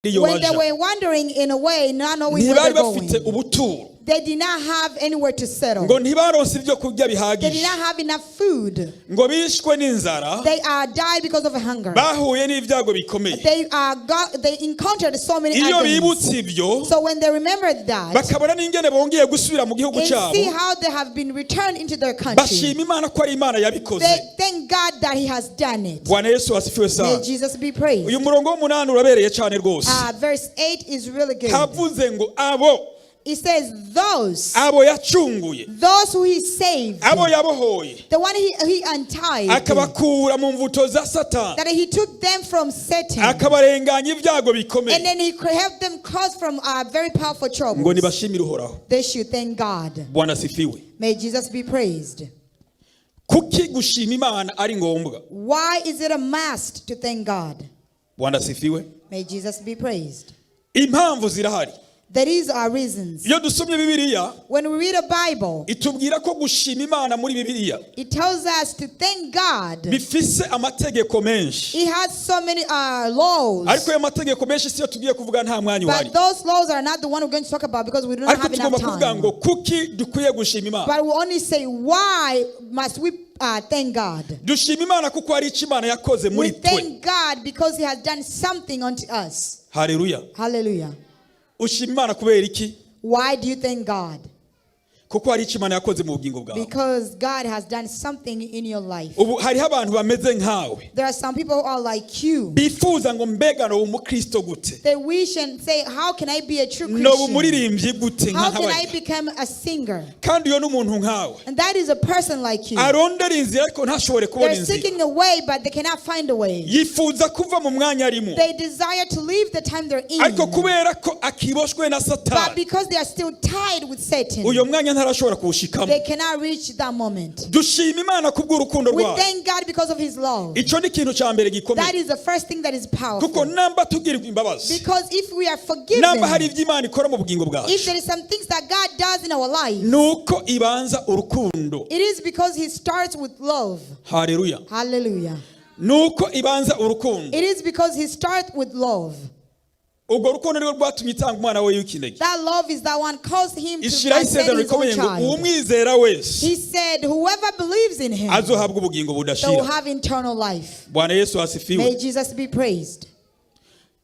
iyo When they baja, were wandering in a way, not knowing where ntibari they're bafite going, ubuturo, they did not have anywhere to settle. ngo ntibaronse ibyo kurya They did bihagije, not have enough food. Ngo bishwe n'inzara, They died because of hunger. Bahuye n'ibyago bikomeye. They encountered so many Iyo agonies. Bibutse ibyo, So when they remembered that bakabona n'ingene bongeye gusubira mu gihugu and cyabo, see how they have been returned into their country, bashima Imana ko ari Imana yabikoze. They thank God that He has done it. Bwana Yesu asifiwe May sana. Jesus be praised. Uyu murongo w'umunani urabereye cyane rwose. Verse 8 is really good. Havuze ngo abo, It says, those, abo yacunguye, those who He saved, abo yabohoye, the one He untied, akabakura mu mvuto za Satani, that He took them from Satan, akabarenganya ibyago bikomeye, and then He helped them cross from very powerful ngo troubles. nibashimire Uhoraho. They should thank God. Bwana asifiwe. May Jesus be praised. Kuki gushima Imana ari ngombwa? Why is it a must to thank God? Bwana asifiwe. May Jesus be praised. Impamvu zirahari. There is our reasons. Iyo dusomye Bibiliya, When we read a Bible, itubwira ko gushima Imana muri Bibiliya it tells us to thank God. Bifise amategeko menshi. It has so many laws. Ariko ayo mategeko menshi siyo tugiye kuvuga, nta mwanya uhari. But those laws are not the one we're going to talk about because we do not Ariko have enough tugomba kuvuga time. Ngo kuki dukwiye gushima Imana. But we only say, why must we thank God? Dushima Imana kuko hari icyo Imana yakoze We muri twe. Thank God because He has done something unto us. Haleluya. Hallelujah. Ushima Imana kubera iki? Why do you thank God? Kuko hari icyo Imana yakoze mu bugingo bwawe. Because God has done something in your life. Ubu hariho abantu bameze nkawe, There are some people who are like you. Bifuza ngo mbega noba umukristo gute, They wish and say, "How can I be a true noba Christian? Umuririmbyi gute nka How can I nk'abandi?" become a singer?" Kandi iyo n'umuntu nkawe And that is a person like you. Arondera inzira ariko ntashobore kubona They're inzira. Seeking a way, but they cannot find a way. Yifuza kuva mu mwanya arimo, They desire to leave the time they're in. Ariko kubera ko akiboshwe na But Satani, because they are still tied with Satan, uyo mwanya ntarashobora kuwushikamo. They cannot reach that moment. Dushima Imana kubw'urukundo We rwayo. Thank God because of His love. Icyo ni ikintu cya mbere gikomeye. That is the first thing that is Kuko powerful. namba tugirirwa imbabazi, Because if we are forgiven, namba hari ibyo Imana ikora mu bugingo bwacu, if there is some things that God does in our life, nuko ibanza urukundo. It is because He starts with love. Haleluya. Hallelujah. Nuko ibanza urukundo. It is because He starts with love. Urwo rukundo nirwo rwatumye itanga umwana we w'ikinege. That love is that one caused Him to Ishyiraho send isezerano His own rikomeye ngo child. uwumwizera wese He said, "Whoever believes in Him, azohabwa ubugingo they will budashira. Have eternal life." Bwana Yesu May asifiwe. Jesus be praised.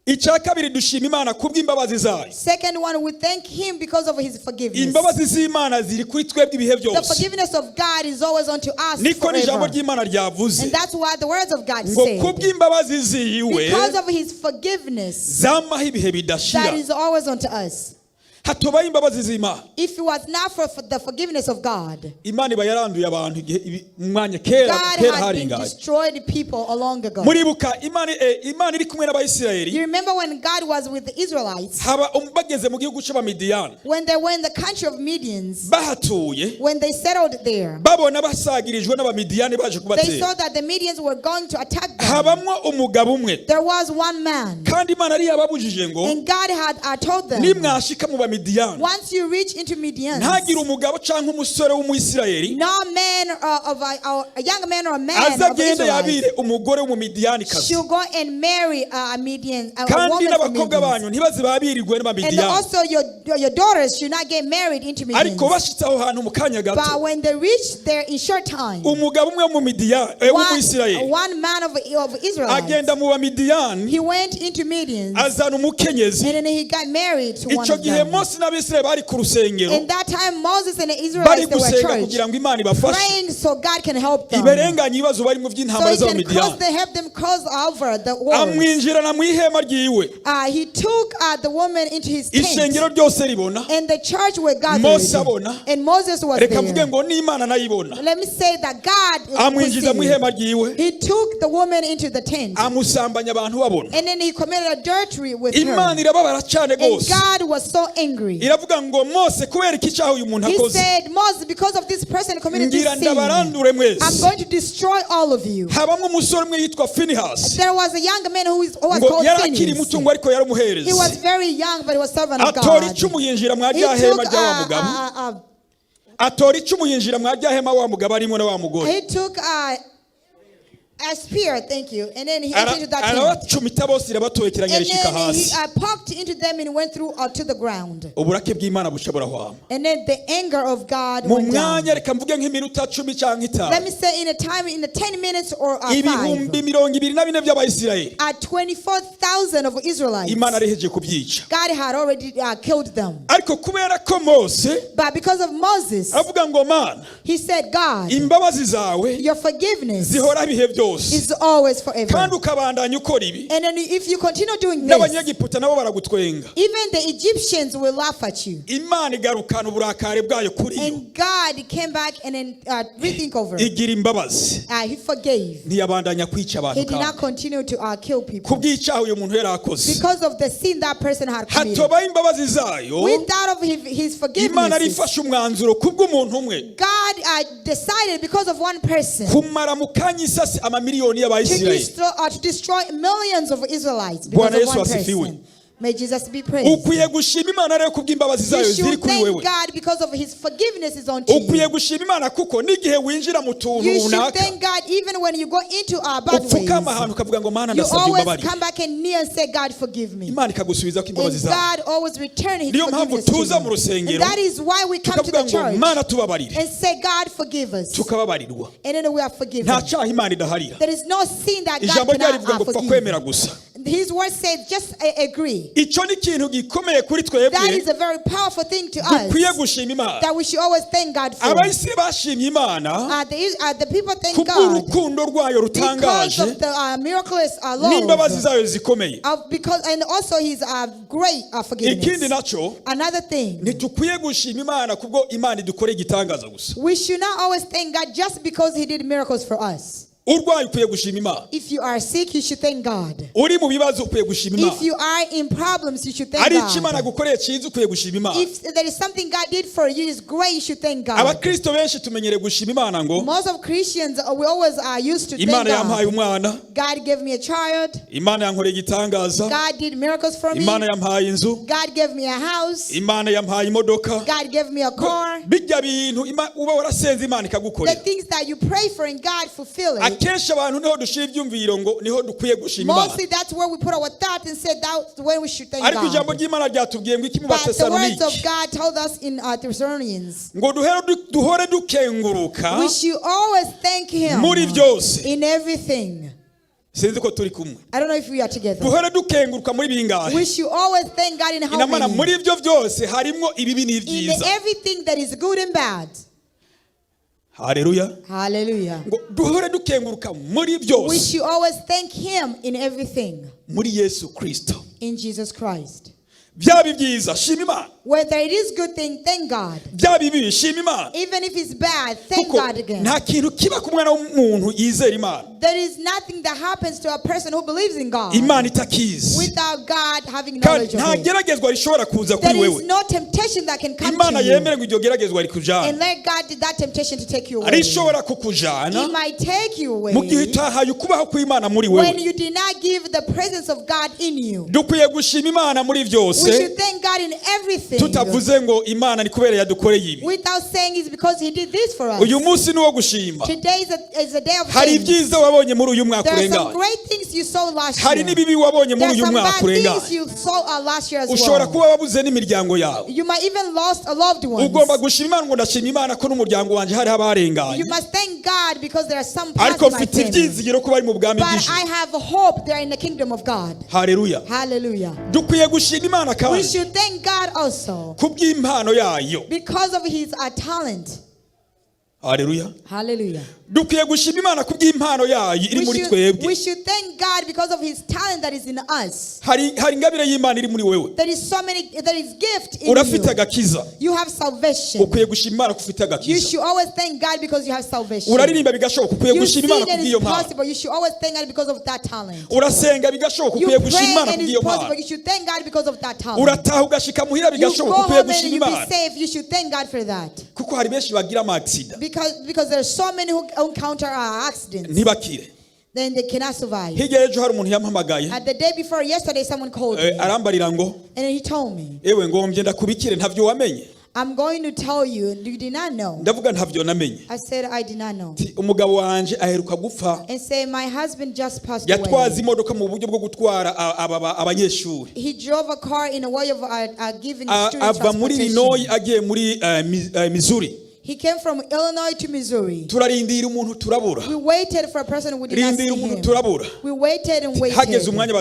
Icya kabiri, dushima Imana kubw'imbabazi zayo. Second one, we thank Him because of His forgiveness. Imbabazi z'Imana ziri kuri twebwe ibihe The byose. Forgiveness of God is always unto us Niko n'ijambo forever. ry'Imana ryavuze And that's why the words of God ngo said, kubw'imbabazi ziwe because of His forgiveness zamaho ibihe bidashira. That is always unto us. Hatobaho imbabazi z'Imana, If it was not for the forgiveness of God, Imana iba yaranduye abantu igihe mu mwanya kera God kera had been haringaye. Destroyed people a long ago. Muribuka Imana, Imana iri kumwe n'Abayisiraheli, You remember when God was with the Israelites, haba bageze mu gihugu cy'Abamidiyani, when they were in the country of Midians, bahatuye, when they settled there, babona basagirijwe n'Abamidiyani baje they kubatera, saw that the Midians were going to attack them. Habamwo umugabo umwe. There was one man, Kandi Imana yari yababujije ngo and God had told them, nimwashika mu Bamidiyani, once you reach into Midian, ntagire umugabo cyangwa umusore w'Umwisirayeli no man of a young man or a man aze of agende Israelites yabire umugore w'Umumidiyanikazi, should go and marry a Midian, a kandi woman from n'abakobwa Midian. Banyu ntibazibabirirwe And n'Abamidiyani. Also your daughters should not get married into Midians. Ariko bashitse aho hantu mu kanya gato, But when they reached there in short time, umugabo umwe w'Umumidiyani, w'Umwisirayeli one man of Israel, agenda mu Bamidiyani, he went into Midian azana umukenyezi. And then he got married to one Icyo of gihe them. Mose n'Abisirayeli bari ku rusengero, In that time, Moses and the bari Israelites, they were gusenga church, kugira ngo Imana ibafashe, praying so God can help them. iberenganye ibibazo barimo So by'intambara he can cross, z'Abamidiyani. they help them cross over the wars. Amwinjirana mu ihema ryiwe. He took the woman into his tent, Ishengero ryose ribona, and the church were gathered, Mose abona. And Moses was Reka mvuge there. ngo n'Imana nayibona. Let me say that God could Amwinjiza mu see. Ihema ryiwe, He took the woman into the tent, amusambanya abantu babona. And then he committed adultery with her. Imana irababara cyane And rwose. God was so angry. Iravuga ngo Mose, kubera iki cyaha uyu muntu He akoze, said, "Moses, because of this person committed this ngira sin, ndabarandure I'm mwese. going to destroy all of you." Habamwo umusore umwe yitwa Finihasi. There was a young man who was Ngo called yari akiri Phineas. muto ngo ariko yari umuherezi. He was very young, but he was servant of Atora God. icumu yinjira mwa He rya hema took, rya wa mugabo. Atora icumu yinjira mwa rya hema wa mugabo arimo na wa mugore. he took A spear, thank you. And then he entered into that tent. Arabacumita bose irabatobekeranya And rishika then he hasi. Poked into them and went through to the ground. Uburake bw'Imana buca burahwama. And then the anger of God Mu went down. mwanya reka mvuge nk'iminota 10 cyangwa Let 5 me say in a time, in the 10 minutes or ibihumbi 5, 24 by'Abayisiraheli at 24,000 of Israelites, Imana arihejeje kubyica. God had already killed them. Ariko kubera ko Mose But because of Moses, avuga ngo Mana, he said, God, imbabazi zawe your forgiveness zihora ibihe byose is always forever. kandi ukabandanya ukora ibi And then if you continue doing this, n'Abanyegiputa nabo baragutwenga. Even the Egyptians will laugh at you. Imana igarukana uburakari bwayo kuri yo. And God came back and then rethink over. Igira imbabazi. He forgave. Ntiyabandanya kwica abantu He did not kandi continue to kill people. Kubw'icyaha uyu muntu yari akoze. Because of the sin that person had committed. Hatobaho imbabazi zayo Without of his Imana forgiveness, arifashe umwanzuro kubw'umuntu umwe God decided because of one person kumara mu kanya isasi amamiliyoni to y'Abayisiraheli. destroy millions of Israelites Bwana because of Yesu one asifiwe. person. May Jesus be praised. Ukwiye gushima Imana rero kubw'imbabazi zayo You ziri should kuri thank wewe. God because of his forgiveness is unto you. Ukwiye gushima Imana kuko n'igihe winjira mu tuntu You should runaka thank God even when you go into our bad ways. upfukama ahantu ukavuga ngo Mana You ndasabye always umbabarire. come back and kneel and say, God, forgive me. Imana ikagusubiza ko imbabazi And zayo. God always return his Niyo mpamvu forgiveness to tuza mu you. rusengero And that is why we come to tukavuga the ngo church Mana tubabarire and say, God, forgive us. tukababarirwa. And then we are forgiven. Nta cyaha Imana idaharira. There is no sin that God Ijambo ryayo cannot rivuga ngo pfa forgive. kwemera gusa. His word says, just agree. Icyo ni ikintu gikomeye kuri That twebwe is a very powerful thing to dukwiye us gushima Imana. that we should always thank God for. Abayisiraheli bashimye Imana The people thank God kubw'urukundo rwayo because rutangaje of the miraculous n'imbabazi love. zayo zikomeye. Because and also his great Ikindi forgiveness. nacyo Another thing, ntitukwiye gushima Imana kubwo Imana idukoreye igitangaza gusa. We should not always thank God just because he did miracles for us. Urwaye ukwiye gushima Imana. If you are sick, you should thank God. Uri mu bibazo ukwiye gushima If Imana. you are in problems, you should thank Ari icyo Imana God. agukoreye cyiza ukwiye gushima Imana. If there is something God did for you is great, you should thank God. Abakristo benshi tumenyereye gushima Imana ngo Most of Christians, we always are used to thank Imana yampaye God. umwana, God gave me a child. Imana yankoreye igitangaza, God did miracles for me. Imana yampaye inzu, God gave me a house. Imana yampaye imodoka. God gave me a car. Bijya bintu uba warasenze Imana The ikagukorera. things that you pray for and God fulfill it. Akenshi abantu niho dushira ibyumviro ngo niho dukwiye gushima Imana. Mostly that's where we put our thought and said that's when we should thank Ariko ijambo God. ry'Imana ryatubwiye ngo iki mu But the words of Batesalonike God told us in Thessalonians, ngo duhore dukenguruka we should always thank Him muri byose. In everything. Sinzi ko turi kumwe. I don't know if we are together. Duhore dukenguruka muri bingahe? We should always thank God in how Inamana many? muri ibyo byose harimo ibibi In n'ibyiza. everything that is good and bad. Haleluya. Hallelujah. Ngo duhore dukenguruka muri We byose should always thank Him in everything. Muri Yesu Kristo. In Jesus Christ. Byaba ibyiza shima Imana. Whether it is good thing, thank God. Byaba ibibi shima Imana. Even if it's bad, thank Kuko God again. nta kintu kiba ku mwana w'umuntu yizera Imana There is nothing that happens to a person who believes in God Imana itakizi. Without God having Kandi knowledge nta of it. geragezwa rishobora kuza kuri There is wewe no temptation that can come Imana to you yemere ngo iryo geragezwa rikujane. And let God did that temptation to take you away. Rishobora kukujana It might take you away mu gihe utahaye ukubaho kw'Imana muri when wewe. you did not give the presence of God in you. Dukwiye gushima Imana muri We byose should thank God in everything tutavuze ngo Imana ni kubera yadukoreye ibi. Without saying it's because He did this for us. Uyu munsi ni uwo gushima. Today is a day of Hari thanks. ibyiza wabonye muri uyu mwaka There are some urenganye. great things you saw last Hari year. n'ibibi wabonye muri There are uyu some mwaka bad urenganye. things you saw last year as Ushobora well. kuba wabuze n'imiryango yawe. You might even lost a loved ones. Ugomba gushima Imana ngo ndashima Imana ko n'umuryango wanjye hariho abarenganye. You must thank God because there are some parts Ariko in my mfite family. ibyizigiro ko bari mu bwami But bw'ijuru. I have hope they are in the kingdom of God. Haleluya. Hallelujah. Dukwiye gushima Imana We kandi should thank God also kubw'impano yayo. Because of his talent. Haleluya. Hallelujah. Dukwiye gushima Imana kubw'impano yayo iri We muri should, twebwe. we should thank God because of his talent that is in us. Hari hari ingabire y'Imana iri muri wewe. There is so many, there is gift in Urafite you. Agakiza. You have salvation. Ukwiye gushima Imana ko ufite You agakiza. should always thank God because you have salvation. Uraririmba bigashoboka ukwiye You gushima sing Imana and kubw'iyo it's mpano. possible. You should always thank God because of that talent. Urasenga bigashoboka You ukwiye pray gushima Imana and it's kubw'iyo mpano. possible. You should thank God because of that talent. Urataha ugashika muhira You go bigashoboka ukwiye home and gushima you be Imana. safe. You should thank God for that. Kuko hari benshi bagira ama accident Because there are so many who encounter accidents. Ntibakire. Then they cannot survive. Hirya y'ejo hari umuntu yampamagaye. The day before yesterday, someone called Eh, me arambarira ngo and he told me, ewe ngombye ndakubikire ntavyo wamenye. I'm going to tell you, and you did not know. Ndavuga ntabyo namenye. I said, I did not know. Ati, umugabo wanje aheruka gupfa. And say, my husband just passed Yatwaza away. Imodoka mu buryo bwo gutwara abanyeshuri. He drove a car in a way of giving student Ava muri Illinois transportation. Agiye muri Missouri. He came from Illinois to Missouri. Turarindira umuntu turabura. We waited for a person, we did not see Rindira umuntu him. turabura. We waited and Hageze waited. umwanya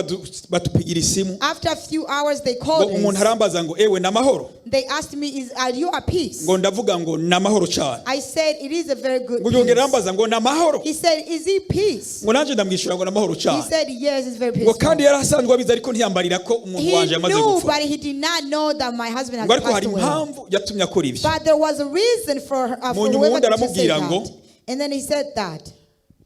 batupigira isimu. After a few hours, they Ngo called umuntu us. arambaza ngo ewe ni amahoro. They asked me, "Are you at peace?" Ngo ndavuga ngo ni amahoro cyane. I said, "It is a very good Ngo yongera peace." arambaza ngo ni amahoro. He said, "Is it peace?" Ngo nanjye ndamwishyura ngo ni amahoro He cyane. said, "Yes, it's very Ngo peaceful." kandi yari asanzwe abizi ariko ntiyambarira ko umuntu He wanje yamaze knew, gupfa. but he did not know that my husband Ngo had ariko passed hari away. impamvu yatumye akora ibyo. But there was a reason for Mu nyuma whoever uwundi to say aramubwira ngo, that. And then he said that.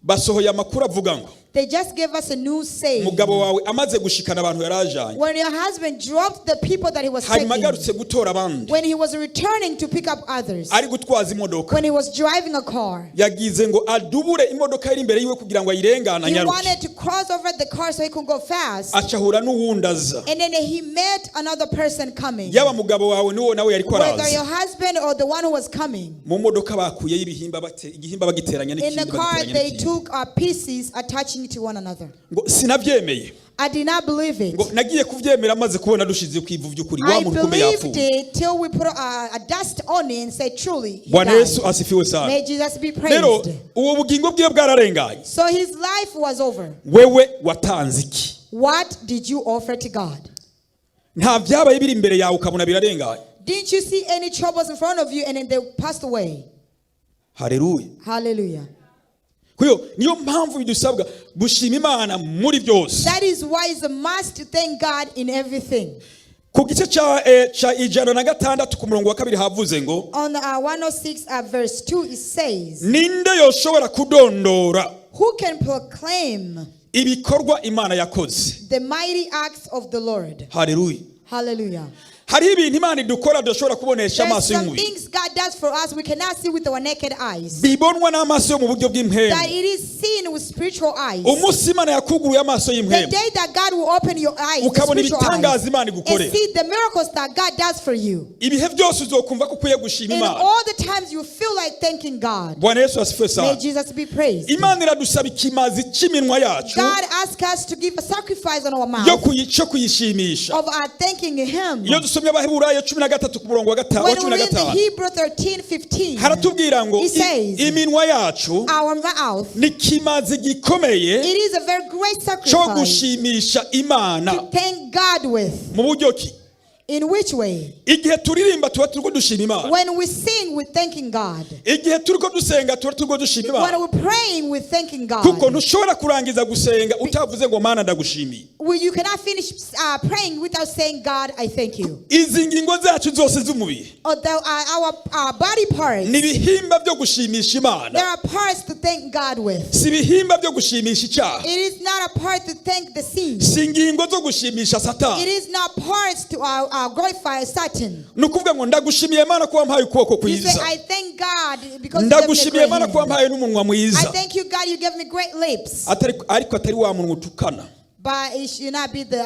Basohoye amakuru avuga ngo They just gave us a new saying. umugabo wawe amaze gushikana abantu yarajanye When your husband dropped the people that he was hanyuma taking, agarutse gutora abandi when he was returning to pick up others, ari gutwaza imodoka when he was driving a car, yagize ngo adubure imodoka iri imbere yiwe kugira ngo ayirengane he anyaruke wanted to cross over the car so he could go fast. acahura n'uwundi aza And then he met another person coming. yaba mugabo wawe n'uwo nawe yariko Whether araza your husband or the one who was coming. mu modoka bakuyeyo ibihimba igihimba bagiteranya In n'ikindi the car, bagiteranya they n'ikindi. took pieces attaching to one another. Ngo sinabyemeye. I did not believe it. Ngo nagiye kubyemera maze kubona dushize ku ivu by'ukuri wa I muntu ukomeye believed yapfuye. it till we put a dust on it and said, "Truly, he Bwana died." Yesu asifiwe sana. May Jesus be Rero praised. uwo bugingo bwiwe bwararenganye. So his life was over. Wewe watanze iki? What did you offer to God? Nta byabaye biri imbere yawe ukabona birarenganye? Didn't you see any troubles in front of you and then they passed away? Haleluya. Hallelujah. Kuyo niyo mpamvu bidusabwa gushima Imana muri byose. That is why it's a must to thank God in everything. Ku gice cya 106 ku murongo wa 2 havuze ngo On 106 verse 2, it says, ninde yoshobora kudondora "Who can proclaim ibikorwa Imana yakoze? the mighty acts of the Lord?" Haleluya. Hallelujah. Hariho ibintu Imana idukora tudashobora kubonesha There's amaso some y'umubiri things God does for us we cannot see with our naked eyes. bibonwa n'amaso yo mu buryo That bw'impemu. it is seen with spiritual eyes. Umunsi Imana yakuguruye amaso The y'impemu day that God will open your eyes, the ukabona spiritual eyes, ibitangaza Imana and igukorera see the miracles that God does for you. ibihe byose uzokumva ko ukwiye gushima In Imana. all the times you feel like thanking God. Bwana Yesu asifiwe May sana. Jesus be praised. Imana iradusaba ikimazi cy'iminwa yacu God asks us to give a sacrifice on our yo mouth cyo kuyishimisha. of our thanking Him. Iyo dusomye Abaheburayo 13 ku murongo wa When cumi we na read the gatanu Hebrew 13 15, haratubwira ngo He says, iminwa yacu our mouth, ni kimazi gikomeye it is a very great cyo sacrifice gushimisha Imana. to thank God with. Mu buryo ki? In which way? Igihe turirimba tuba turiko dushima Imana. When we sing, we're thanking God. Igihe turiko dusenga tuba turiko dushima When Imana. we're praying, we're thanking Kuko God. ntushobora kurangiza gusenga utavuze ngo Mana ndagushimiye. Well, you cannot finish praying without saying, "God, I thank you." Izi ngingo zacu zose z'umubiri Although our body parts, ni ibihimba byo gushimisha Imana, there are parts to thank God with. si ibihimba byo gushimisha icyaha, It is not a part to thank the sin. si ingingo zo gushimisha It Satani. is not parts to glorify Satan. Ni ukuvuga ngo ndagushimiye Mana ko wampaye ukuboko You say, kwiza, "I thank God because you gave me a ndagushimiye great Mana ko hand. wampaye n'umunwa I mwiza." thank you, God, you gave me great lips." Ariko atari wa munwa utukana, But it should not be the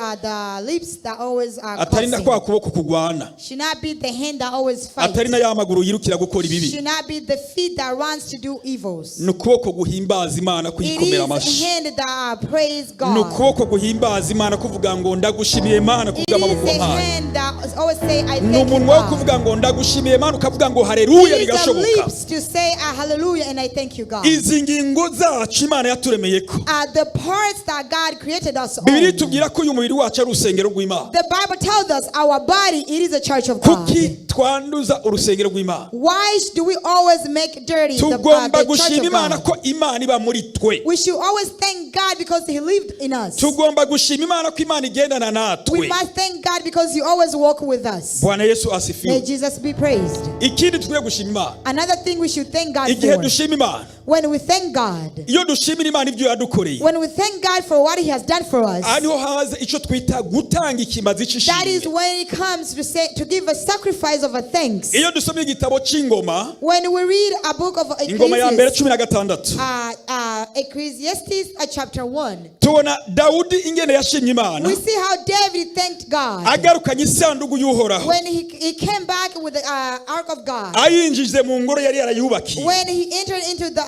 lips that always are atari na cursing. kwa kuboko kugwana, Should not be the hand that always fights. atari na ya maguru yirukira gukora ibibi. Should not be the feet that runs to do evils. Ni ukuboko guhimbaza Imana It kuyikomera is a amashyi. hand that praise Ni God. ukuboko guhimbaza Imana kuvuga ngo ndagushimiye Mana It kubw'amaboko is a wampaye. hand that always say, "I Ni thank you, umunwa wo God." kuvuga ngo ndagushimiye Mana ukavuga ngo haleluya It is the bigashoboka. lips to say hallelujah and I thank you, God. Izi ngingo zacu Imana yaturemeye ko The parts that God created us on. Bibiliya itubwira ko uyu mubiri wacu ari urusengero rw'Imana. The Bible tells us our body, it is a church of God. Kuki twanduza urusengero rw'Imana? Why do we always make dirty Tugomba the church gushima of Imana God? ko Imana iba muri twe. We should always thank God because He lived in us. Tugomba gushima Imana ko Imana igendana We natwe. must thank God because He always walks with us. Bwana Yesu May asifiwe. Jesus be praised. Ikindi dukwiye gushima Imana, Another thing we should thank God igihe for. dushima Imana, When we thank God, iyo dushimira Imana ibyo yadukoreye, when we thank God for what He has done for us, aha niho haza icyo twita gutanga ikimazi that is cy'ishimwe. when it comes to say to give a sacrifice exercise of a thanks. Iyo dusomye igitabo cy'ingoma, When we read a book of Ingoma ya Mbere Ecclesiastes, 16, Ecclesiastes chapter 1, tubona Dawudi ingene yashimye Imana we see how David thanked God agarukanye isanduku y'Uhoraho, when he came back with the ark of God. Ayinjije mu ngoro yari yarayubakiye. When he entered into the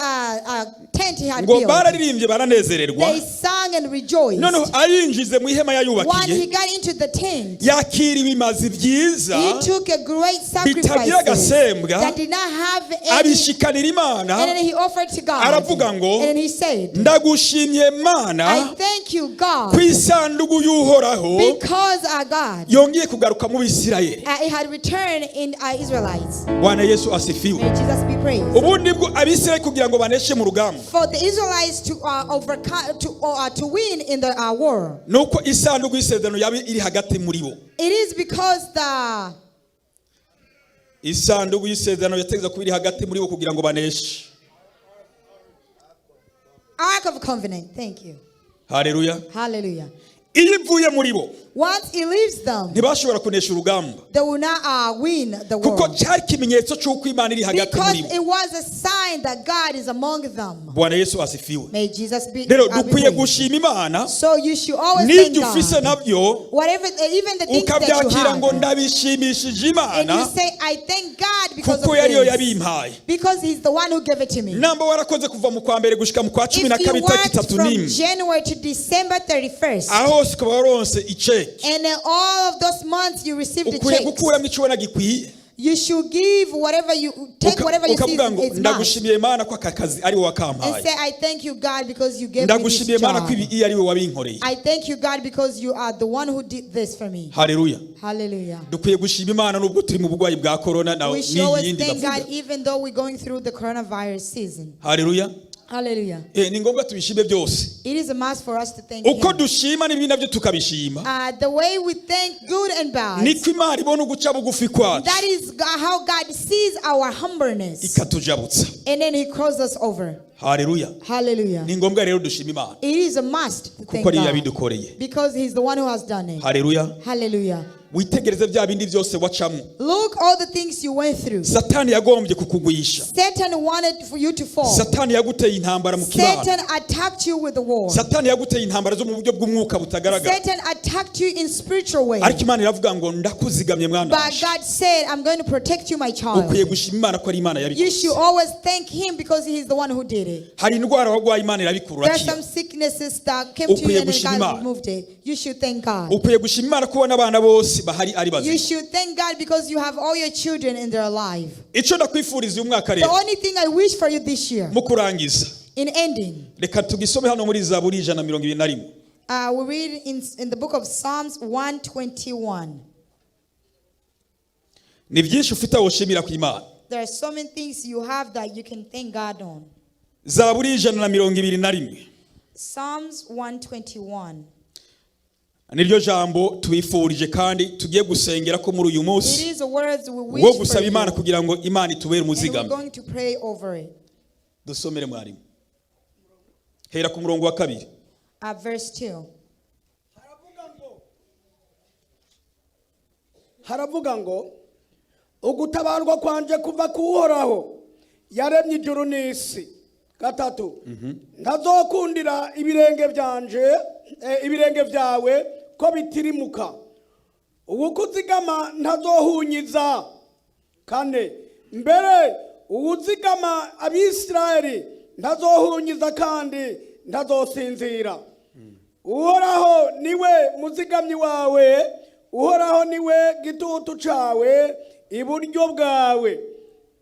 tent he had Ngo built, bararirimbye baranezererwa. They sang and rejoiced. Noneho ayinjize mu ihema When he yayubakiye, got into the tent, yakira ibimazi byiza he took a great bitagira sacrifice agasembwa, that did not have any, abishikanira Imana. And then he offered to God. Aravuga ngo, And then he said, "Ndagushimye Mana "I thank you, God, ku isanduku y'Uhoraho because our God yongeye kugaruka mu Bisirayeli." it had returned in Israelites." Bwana Yesu asifiwe. May Jesus be praised. Ubundi bwo Abisirayeli kugira ngo baneshe mu rugamba, For the Israelites to overcome, to win in the war, nuko isanduku y'isezerano yaba iri hagati muri bo. It is because the Isanduku y'isezerano yategetswe kuba iri hagati muri bo kugira ngo baneshe. Ark of Covenant. Thank you. Haleluya. Hallelujah. Iyo ivuye muri bo, Once it leaves them, ntibashobora kunesha urugamba, they will not win the kuko war. cyari ikimenyetso cy'uko Imana iri hagati Because muri bo. it was a sign that God is among them. Bwana Yesu asifiwe. May Jesus be, Rero be dukwiye praised. gushima Imana So you should always thank n'ibyo ufise God. nabyo, Whatever, even the things that you ukabyakira ngo have. ndabishimishije And you Imana say, "I thank God because kuko of yariyo this." yabimpaye. Because He's the one who gave it to me. Namba warakoze kuva mu kwa mbere gushika mu kwa cumi na If you kabiri itariki worked itatu from n'imwe, January to December 31st, aho hose ukaba waronse iceki, and in all of those months you received the ukwiye checks, gukuramo icyo ubona gikwiye. You should give whatever you take, whatever you see Ukavuga ngo is mine. ndagushimiye Mana ko aka kazi ari wowe And wakampaye. say, "I thank you, God, because you gave me this Ndagushimiye Mana ko job. ibi iyo ari wowe wabinkoreye. I thank you, God, because you are the one who did this for me." Haleluya. Hallelujah. Dukwiye gushima Imana nubwo turi mu burwayi bwa korona na We should always n'iyindi thank bavuga. God even though we're going through the coronavirus season. Haleluya. Hallelujah. Eh, ni ngombwa tubishime byose. It is a must for us to thank Uko Him. dushima n'ibibi nabyo tukabishima, The way we thank good and bad, niko Imana ibona uguca bugufi kwacu, that is how God sees our humbleness. ikatujabutsa. And then He crosses us over. Haleluya. Hallelujah. Ni ngombwa rero dushima Imana It is a must to thank kuko ariyo God yabidukoreye. because He's the one who has done it. Haleluya. Hallelujah. Witegereze bya bindi byose wacamo. Look all the things you went through. Satani yagombye kukugwisha. Satan wanted for you to fall. Satani yaguteye intambara mu kibano. Satan attacked you with the war. Satani yaguteye intambara zo mu buryo bw'umwuka butagaragara. Satan attacked you in spiritual way. Ariko Imana iravuga ngo ndakuzigamye mwana But wanje. God said, "I'm going to protect you, my child." Ukwiye gushima Imana ko ari Imana You yabikoze. should always thank Him because He's the one who did it. Hari indwara warwaye, Imana irabikura There are urakira. some sicknesses that came to you Ukwiye and then gushima God Imana. removed it. You should thank God. Ukwiye gushima Imana kubona abana bose bahari ari You bazima. should thank God because you have all your children and they're alive. Icyo ndakwifuriza uyu mwaka The rero, only thing I wish for you this year, mu kurangiza, in ending, reka tugisome hano muri Zaburi 121. We read in the book of Psalms 121. Ni byinshi ufite aho ushimira ku Imana. There are so many things you have that you can thank God on. Zaburi 121. Psalms 121. Niryo jambo tubifurije kandi tugiye gusengera ko muri uyu It munsi is the words we wish wo for gusaba you, Imana kugira ngo Imana itubere and we're umuzigame. going to pray over it. Dusomere mwarimu, hera ku murongo wa kabiri. Verse 2. Haravuga ngo ugutabarwa kwanje kuva ku Uhoraho yaremye ijuru n'isi. Gatatu, ntazokundira ibirenge byanje ibirenge byawe ko bitirimuka, uwukuzigama ntazohunyiza. Kane, mbere uwuzigama Abisirayeli ntazohunyiza kandi ntazosinzira. Uhoraho niwe muzigamyi wawe, Uhoraho niwe gitutu cawe iburyo bwawe.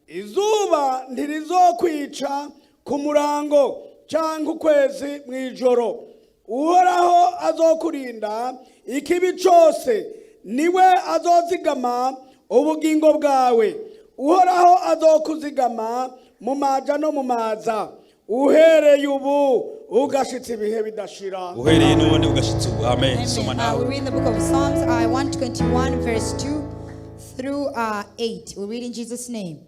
Izuba ntirizokwica ku murango cyangwa ukwezi mu ijoro. Uhoraho azokurinda ikibi cyose, niwe azozigama ubugingo bwawe. Uhoraho azokuzigama mu maja no mu maza, uhereye ubu ugashitsa ibihe bidashira. Uhereye none ugashitsa ubu, amen. Soma Amen. nawe. We read in the book of Psalms 121, verse 2 through 8. We read in Jesus' name.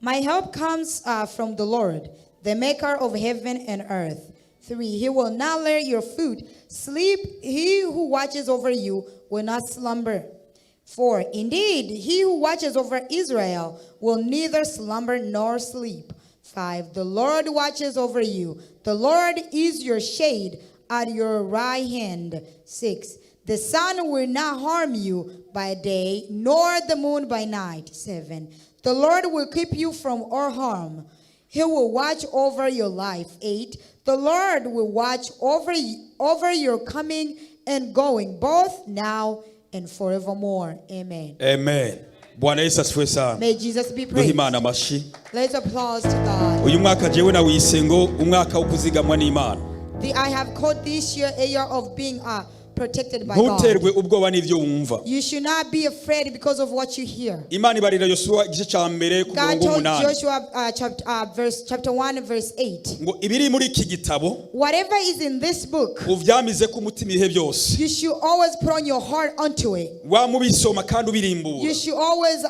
My help comes from the Lord, the maker of heaven and earth. 3. He will not let your foot sleep. He who watches over you will not slumber. 4. Indeed, he who watches over Israel will neither slumber nor sleep. 5. The Lord watches over you. The Lord is your shade at your right hand. 6. The sun will not harm you by day, nor the moon by night. 7. The Lord will keep you from all harm. He will watch over your life. 8. The Lord will watch over your coming and going, both now and forevermore. Amen. Amen. Bwana Yesu asifiwe sana. May Jesus be Duhe praised. Imana amashi. Let's applause to God. Uyu mwaka jewe nawise ngo umwaka wo kuzigamwa n'Imana. I have called this year a year of being protected by God. Ntuterwe ubwoba n'ivyo wumva. You should not be afraid because of what you hear. Imana ibarira Yosuwa igice ca mbere ku God murongo told w'umunani Joshua chapter 1 verse 8. ngo ibiri muri iki gitabo Whatever is in this book, uvyamize ku mutima ibihe byose, you should always put on your heart unto it. wamubisoma kandi ubirimbura, You should always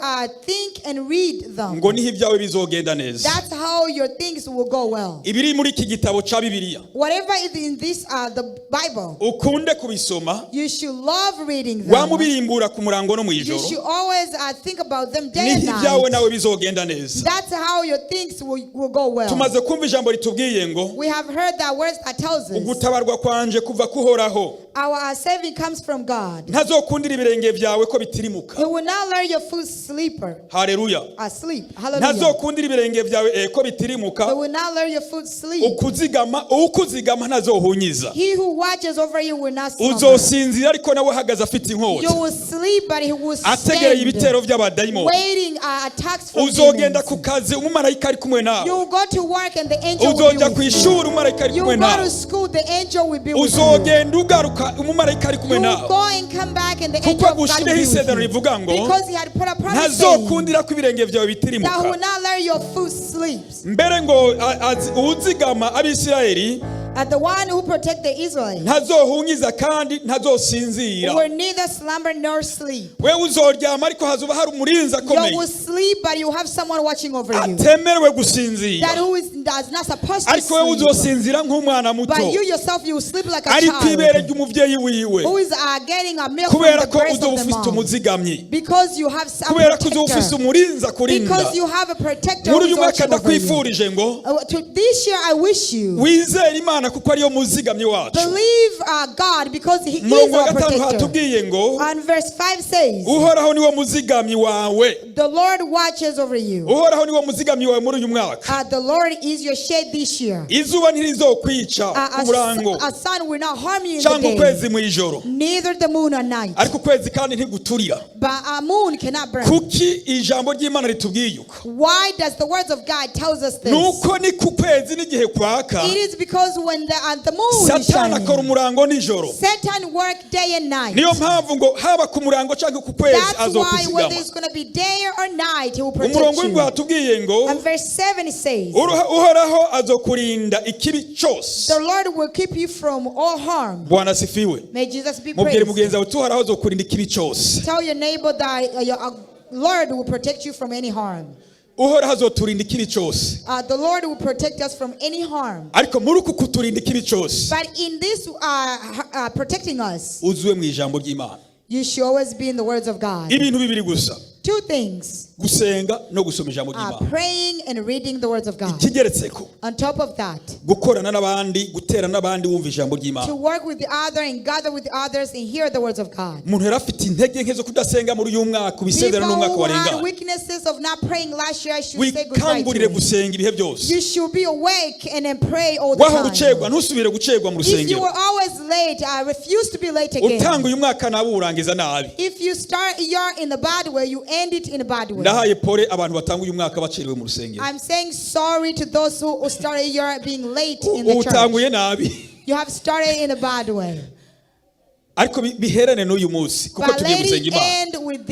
think and read them. ngo niho ibyawe bizogenda neza. That's how your things will go well. Ibiri muri iki gitabo ca Bibiliya Whatever is in this the Bible, ukunde kubisoma, you should love reading them. wamubirimbura ku murango no You mw'ijoro, should always think about them day and niho ibyawe night. nawe bizogenda neza. That's how your things will go well. Tumaze kumva ijambo ritubwiye ngo We have heard that words that tells us ugutabarwa kwanje kuva kuhoraho, our saving comes from God. ntazokundira ibirenge byawe ko bitirimuka. He will not let your foot sleeper Haleluya. asleep. Hallelujah. Ntazokundira ibirenge byawe ko He bitirimuka. will not let your foot sleep. Ukuzigama ukuzigama ntazohunyiza. He who watches over you will not slumber. Uzosinzira ariko nawe ahagaze afite You inkota, will sleep, but he will ategereye ibitero stand, by'abadayimoni. waiting attacks from Uzogenda demons. ku kazi umumarayika ari kumwe nawe. You will go to work and the angel will Uzoja be ku with you. ishuri umumarayika ari You kumwe will go nawe. to school, the angel will be with you. Uzogenda ugaruka umumarayika ari kumwe You will nawe. go and come back and the Kuko angel of God will agushireho be with isezerano you. rivuga ngo Because he had put a promise saying ntazokundira ko ibirenge byawe that bitirimuka. will not let your foot sleep. Mbere ngo uwuzigama Abisirayeli And the one who protect the Israelites ntazohunyiza kandi ntazosinzira. will neither slumber nor sleep. Wewe uzoryama ariko hazoba hari umurinzi You akomeye will sleep, but you have someone watching over you. atemerewe gusinzira. That who is does not supposed to Ariko wewe sleep. uzosinzira nk'umwana muto But you yourself, you will sleep like a ari ku ibere child ry'umuvyeyi wiwe, who is getting a milk from kubera the ko breast uzoba of the ufise mom. umuzigamyi, Because you have a kubera ko uzoba ufise protector. umurinzi akurinda. Because you have a protector Muri who uyu is mwaka watching over you. ndakwifurije ngo To this year, I wish you wizere Imana kuko ariyo muzigamyi wacu. believe God because He is Umurongo wa our gatanu protector. hatubwiye ngo And verse 5 says, Uhoraho niwo muzigamyi wawe. The Lord watches over you. Uhoraho niwo muzigamyi wawe muri uyu mwaka. The Lord is your shade this year. Izuba ntirizokwica ku murango A sun will not harm you in the cyangwa day, ukwezi mu ijoro, neither the moon at night. ariko ukwezi kandi ntiguturira. But a moon cannot burn. Kuki ijambo ry'Imana ritubwiye uko? Why does the words of God tells us this? Nuko ni ku kwezi n'igihe kwaka, It is because when the moon is Satani akora shining, umurango nijoro. Satan work day and night. Niyo mpamvu ngo haba ku murango cyangwa ku kwezi That's why azokuzigama. whether it's going to be day or night, he will protect Umurongo w'indwi you. hatubwiye ngo And verse 7 says, Uhoraho azokurinda ikibi cyose. The Lord will keep you from all harm. Bwana asifiwe. May Jesus be Mubwire praised. mugenzi wawe uhoraho azokurinda ikibi cyose. Tell your neighbor that your Lord will protect you from any harm. Uhoraho azoturinda ikibi cyose. The Lord will protect us from any harm. Ariko muri uku kuturinda ikibi cyose, But in this protecting us, uzuwe mu ijambo ry'Imana. you should always be in the words of God. Ibintu bibiri gusa, Two things. gusenga no gusoma ijambo ry'Imana. Praying and reading the words of God. Ikigeretseko, On top of that, gukorana n'abandi, gutera n'abandi wumva ijambo ry'Imana. to work with the other and gather with others and hear the words of God. Umuntu yari afite intege nke zo kudasenga muri uyu mwaka, People ubisezerano n'umwaka who had warengana, weaknesses of not praying last year should say goodbye to wikangurire it. gusenga ibihe byose. You should be awake and then pray all the Wahora ucerwa time. ntusubire gucerwa mu If you rusengero. were always late, I refuse to be late Utanga again. uyu mwaka nawe uwurangiza nabi. If you start a year in a bad way, you end it in a bad way. Ndahaye pole abantu batanga uyu mwaka bacerewe mu rusengero. I'm saying sorry to those who start a year being late in the church. Utanguye nabi, You have started in a bad way. ariko biherane n'uyu munsi kuko But tugiye let gusenga it Imana. end with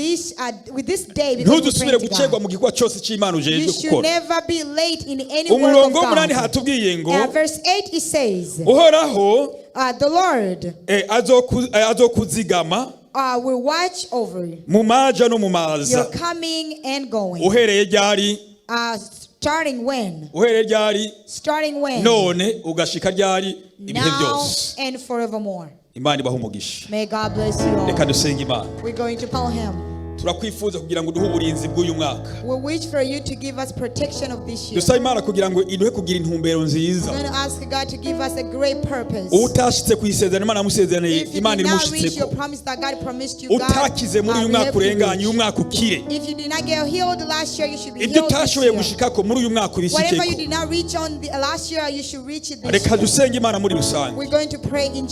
this day because we Ntuzusubire pray to gucerwa God. mu gikorwa cyose cy'Imana You ujejwe should gukora. never be late in any work of Umurongo w'umunani God. hatubwiye ngo Verse 8 it says, Uhoraho the Lord azokuzigama will watch over you, mu maja no mu your maza. coming and going. Uhereye ryari? Starting when? Uhereye ryari? Starting when? None ugashika ryari? Ibihe Now byose. and forevermore. Imana ibahe umugisha. May God bless you all. Reka dusenge Imana. We're going to call him. Turakwifuza kugira ngo uduhe uburinzi bw'uyu mwaka. We wish for you to give us protection of this year. Dusaba Imana kugira ngo iduhe kugira intumbero nziza. We're going to ask God to give us a great purpose. Utashitse ku isezerano Imana yamusezeraniye, If you Imana did not reach your irimushitseko. promise that God promised you, God Utakize muri uyu will mwaka help you urenganye, reach. uyu mwaka ukire. If you did not get healed last year, you should be Ibyo healed this utashoboye year. gushikako muri uyu mwaka, Whatever you ubishikeko. did not reach on the last year, you should reach it this Reka year. dusenge Imana muri rusange. We're going to pray in